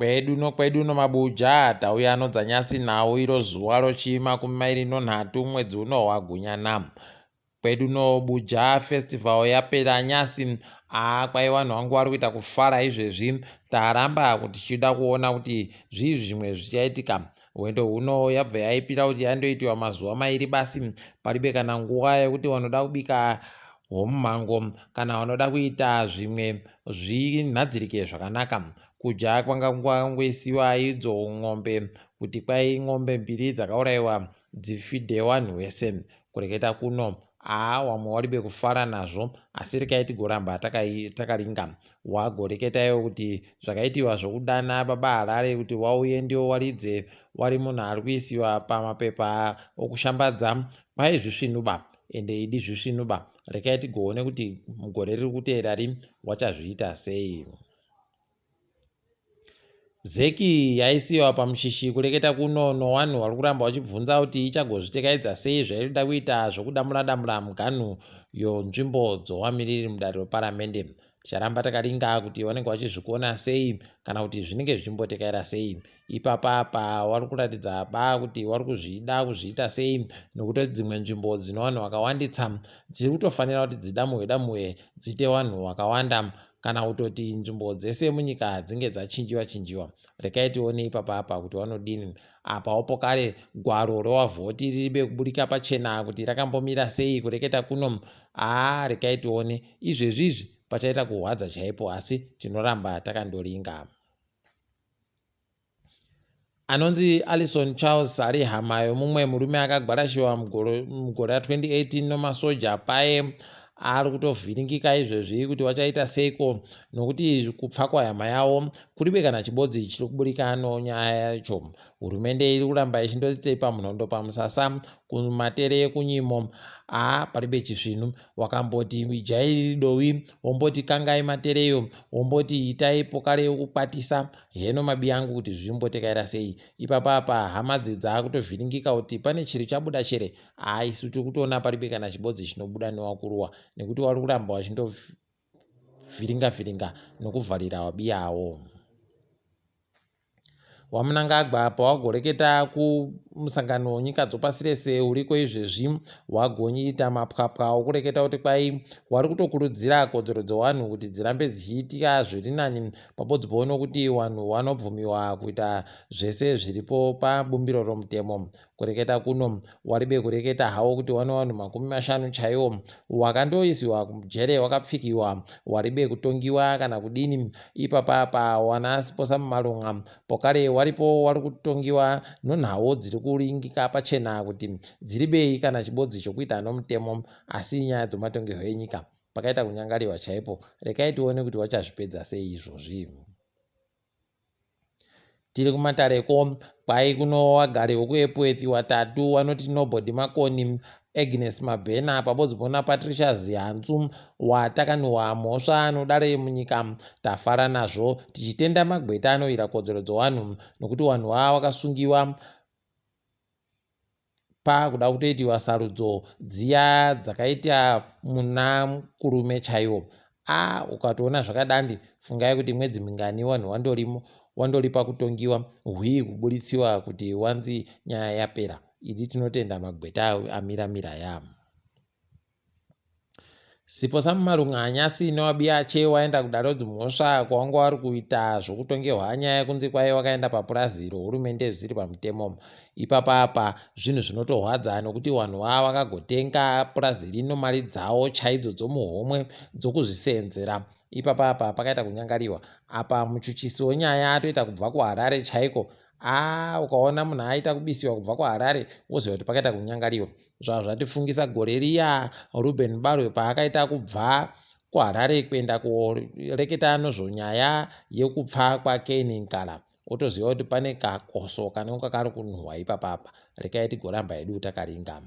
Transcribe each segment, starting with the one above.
Kwedu nokwedu nomabuja tauya nodzanyasi nhau iro zuva rochi 23 mwedzi uno waGunyana. Kwedu noBuja Festival yapera nyasi aa kwai vanhu vangu vari kuita kufara izvezvi taramba kuti tichida kuona kuti zvii zvimwe zvichaitika. Hwendo huno yabva yaipira kuti yandoitiwa mazuva mairi basi paribe kana nguva yekuti vanoda kubika hwomumhango kana vanoda kuita zvimwe zvinhadzirike zvakanaka. Kudya kwanga kwangoisiwa idzo n'ombe kuti kwai n'ombe mbiri dzakaurayiwa dzifidhe wanhu wese. Kureketa kuno haa wamwe waribe kufara nazvo asi rekai tigoramba takaringa. Wagoreketa iwe kuti zvakaitiwa zvokudana baba Harare kuti wauye ndiwo waridze wari munhu ari kuisiwa pamapepa okushambadza kwai zvisvinuba ende idi zvisvinuba rekai tigoone kuti mugore riri kuteera ri wachazviita sei. Zec yaisiwa pamushishi kureketa kuno nowanhu wari kuramba wachibvunza kuti ichagozvitekaidza sei zvairikuda kuita zvokudamura damura muganhu yonzvimbo dzowamiriri mudare reparamende. Ticharamba takaringa kuti vanenge vachizvikona sei kana kuti zvinenge zvichimbotekaira sei. Ipapa apa wari kuratidza ba kuti wari kuzvida kuzviita sei nokutoti dzimwe nzvimbo dzine vanhu vakawanditsa dziri kutofanira kuti dzidamuhwe damuhwe dziite vanhu vakawanda kana kutoti nzvimbo dzese munyika dzinge dzachinjiwa chinjiwa. Rekai tione ipapa apa kuti vanodini. Apawo pokare gwaro rewavhoti riribe kuburika pachena kuti rakambomira sei kureketa kuno. Haa rekai tione. Izvezvi izvi pachaita kurwadza chaipo asi tinoramba takandoringa. Anonzi Allison Charles ari hama yomumwe murume akagwarashiwa mugore ra2018 nomasoja paye ari kutovhiringika izvezvi kuti wachaita seiko nokuti kupfa kwehama yavo kuribe kana chibodzi chiri kuburika nonyaya yacho. Hurumende iri kuramba ichindoti pamunhondo pamusasa kumatere ekunyimo haa paribe chisvinu wakamboti idyai riri dovi womboti kangai matereyo womboti itai pokare yokukwatisa heno mabiyangu kuti zvimbotekaira sei ipapa apa hama dzidzakutovhiringika kuti pane chiri chabuda chere haa isu tiri kutoona paribe kana chibodzi chinobuda newakuruwa nekuti wari kuramba wachindovhiringa vhiringa nokuvharira wabiyawo. WaMnangagwa pawagoreketa kumusangano wenyika dzopasi rese uriko izvezvi wagoita mapwapwa okureketa kuti kwai wari kutokurudzira kodzero dzewanhu kuti dzirambe dzichiitika zviri nani pabodzi poone kuti wanhu wanobvumiwa kuita zvese zviripo pabumbiro romutemo. Kureketa kuno waribe kureketa hawo kuti wane wanhu 50 chaiwo wakandoisiwa kujere wakapfikiwa waribe kutongiwa kana kudini ipapa apa wana Siposa Malunga pokare waripo wari kutongiwa nonhawo dziri kuringika pachena kuti dziribei kana chibodzi chokuita nomutemo asi nyaya dzomatongerwo enyika pakaita kunyangariwa chaipo rekai tione kuti wachazvipedza sei izvozvi. Tiri kumatareko kwai kuno vagari vekuEpworth watatu vanoti Nobody Makoni, Agnes Mabhena pabodzi pona Patricia Zihanzu watakaniwa mhosva anodare munyika. Tafara nazvo tichitenda magweta anowira kodzero dzevanhu nokuti vanhu ava vakasungiwa Pakuda kutoitiwa sarudzo dziya dzakaita muna Kurume chaiwo. Ah ukatoona zvakadandi fungai kuti mwedzi mingani wanhu wandorimo wandoripa kutongiwa hwii kuburitsiwa kuti wanzi nyaya yapera. Idi tinotenda magweta amira mira aya. Sipo Samumarunga-Nyasi newabiache waenda kudare redzimhosva kwawanga wari kuita zvokutongerwa nyaya yekunzi kwaive wakaenda papurazi rohurumende zvisiri pamutemo. Ipapa apa zvinhu zvinotorwadza nokuti vanhu vava vakagotenga purazi rino mari dzavo chaidzo dzomuhomwe dzokuzviseenzera. Ipapa apa pakaita kunyangariwa. Apa muchuchisi wenyaya atoita kubva kuHarare chaiko. Aa ukaona munhu aita kubisiwa kubva kuHarare woziva kuti pakaita kunyangariwa. Zvazvatifungisa gore riya Reuben Barwe paakaita kubva kuHarare kuenda koreketa nozvonyaya yekupfa kwaKain Nkala wotoziva kuti pane kakoso kanenge kari kunhuhwa ipapapa. Rekai tigoramba hedu takaringa.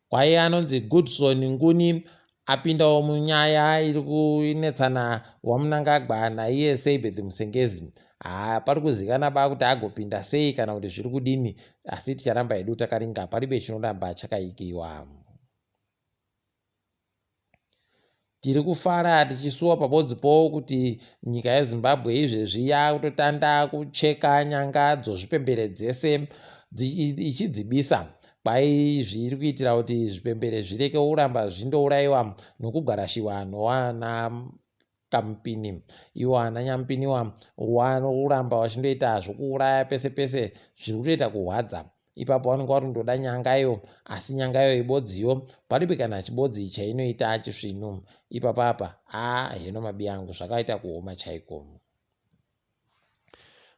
Kwai anonzi Goodson Nguni apindawo munyaya iri kunetsana waMnangagwa naiye Seibeth Musengezi. Haa pari kuzikana ba kuti agopinda sei kana kuti zviri kudini asi ticharamba hedu takaringa paribe chinoramba chakaikiwa. Tiri kufara tichisuwa pabodzipo kuti nyika yeZimbabwe izvezvi yakutotanda kucheka nyanga dzozvipembere dzese ichidzibisa. Kwai izvi iri kuitira kuti zvipembere zvireke kuramba zvindourayiwa nokugwarashiwa nowana kamupini. Iwo ana nyampiniwa wanoramba wachindoita zvokuuraya pese pese zviri kutoita kuhwadza. Ipapo vanenge vari kundoda nyangayo asi nyangayo ibodziyo paribe kana chibodzi chainoita chisvinu. Ipapa apa aa heno mabiyangu zvakaita kuoma chaiko.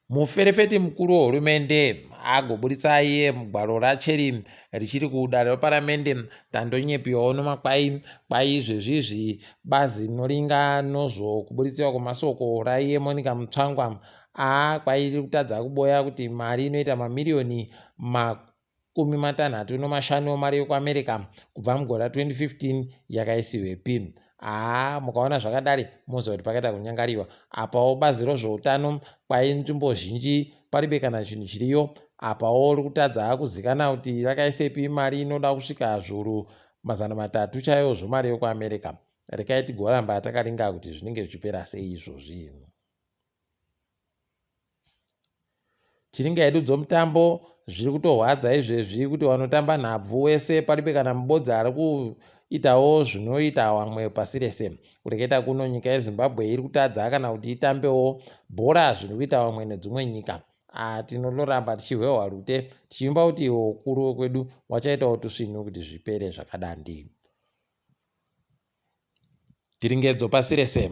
Muferefeti mukuru wehurumende agoburitsa iye mugwaro racheri richiri kudare reparamende tandonyepiwawo nomakwai kwai izvezvi izvi bazi rinoringa nozvokuburitsewa kwemasoko raiye Monica Mutsvangwa aa kwai riri kutadza kuboya kuti mari inoita mamiriyoni 35 emari yekuAmerica kubva mugore ra 2015 yakaisiwepi. Haa mukaona zvakadari moziva kuti pakaita kunyangariwa. Apawo bazi rezveutano kwai nzvimbo zhinji paribe kana chinhu chiriyo. Apawo riri kutadza kuzikana kuti rakaisepi mari inoda kusvika zviuru 300 chaiwo zvemari yekuAmerica. Rekai tigoramba takaringa kuti zvinenge zvichipera sei izvozvi. Chiringa hedu dzomutambo zviri kutorwadza izvezvi kuti vanotamba nhabvu wese paribe kana mubodzi ari kuitawo zvinoita vamwe pasi rese. Kureketa kuno nyika yeZimbabwe iri kutadza kana kuti itambewo bhora zviri kuita vamwe nedzimwe nyika. Ah, tinondoramba tichihwehwa rute tichivimba kuti ukuru wekwedu wachaitawo tusvinu kuti zvipere zvakadandi. Tiringedzo pasi rese.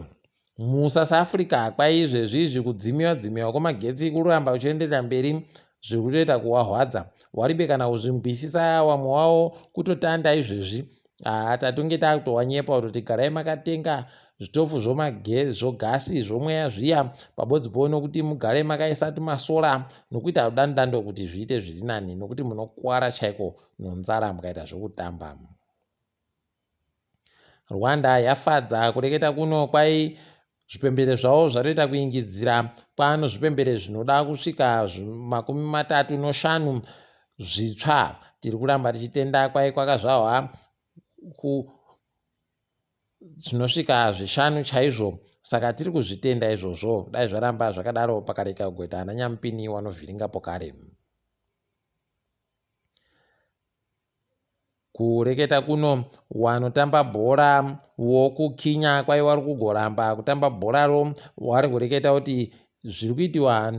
MuSouth Africa kwaizvezvi izvi kudzimiwa dzimiwa kwemagetsi kuramba kuchienderera mberi zviri kutoita kuwahwadza. Waribe kana kuzvimbwisisa wamwe wawo kutotanda izvezvi. Haa tatonge takutowanyepa kutoti garai makatenga zvitofu zvogasi zvomweya zviya pabodzi po nokuti mugare makaisa tumasora nokuita rudandando kuti zviite zviri nani nokuti munokwara chaiko nonzara mukaita zvokutamba. Rwanda yafadza kureketa kuno kwai zvipembere zvavo zvatoita kuingidzira kwano zvipembere zvinoda kusvika 35 zvitsva. Tiri kuramba tichitenda kwai kwakazvahwa ku zvinosvika zvishanu chaizvo saka tiri kuzvitenda izvozvo dai zvaramba zvakadaro pakareka kugoita ana nyamupini wanovhiringa pokare. Kureketa kuno wanotamba bhora wokuKenya kwai wari kugoramba kutamba bhoraro wari kureketa kuti zviri kuitiwa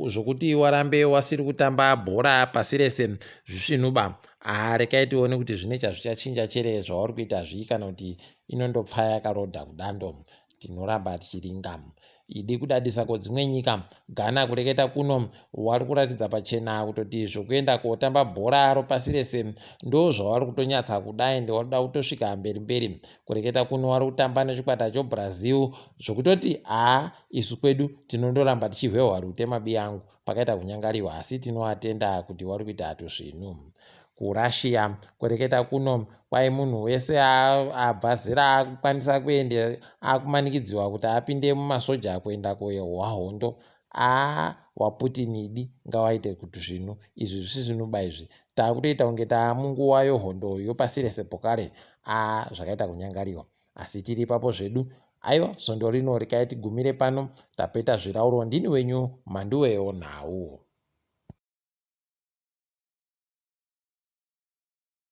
zvokuti warambe wasiri kutamba bhora pasi rese zvisvinuba. Haa rekai tione kuti zvine chazvichachinja chere zvauri kuita zvii kana kuti inondopfa yakarodha kudando. Tinoramba tichiringa. Idi kudadisa ko dzimwe nyika. Ghana kureketa kuno wari kuratidza pachena kutoti zvokuenda kotamba bhora ropasi rese ndozvawari kutonyatsa kuda ende warikuda kutosvika mberi mberi. Kureketa kuno wari kutamba nechikwata choBrazil zvokutoti haa isu kwedu tinondoramba tichihwehwa rute mabiyangu. Pakaita kunyangariwa asi tinoatenda kuti wari kuita tusvinu. KuRussia kureketa kuno kwai munhu wese abva zera akukwanisa kuenda akumanikidziwa kuti apinde mumasoja kuenda koyehwa hondo. Aa waPutin idi ngawaite kuti zvinhu izvi zvisvinuba izvi takutoita kunge taamunguva yohondo yopasi rese pokare. Aa zvakaita kunyangariwa asi tiri ipapo zvedu. Aiwa svondo rino rekai tigumire pano tapeta zvirauro ndini wenyu Mhanduwewo nhau.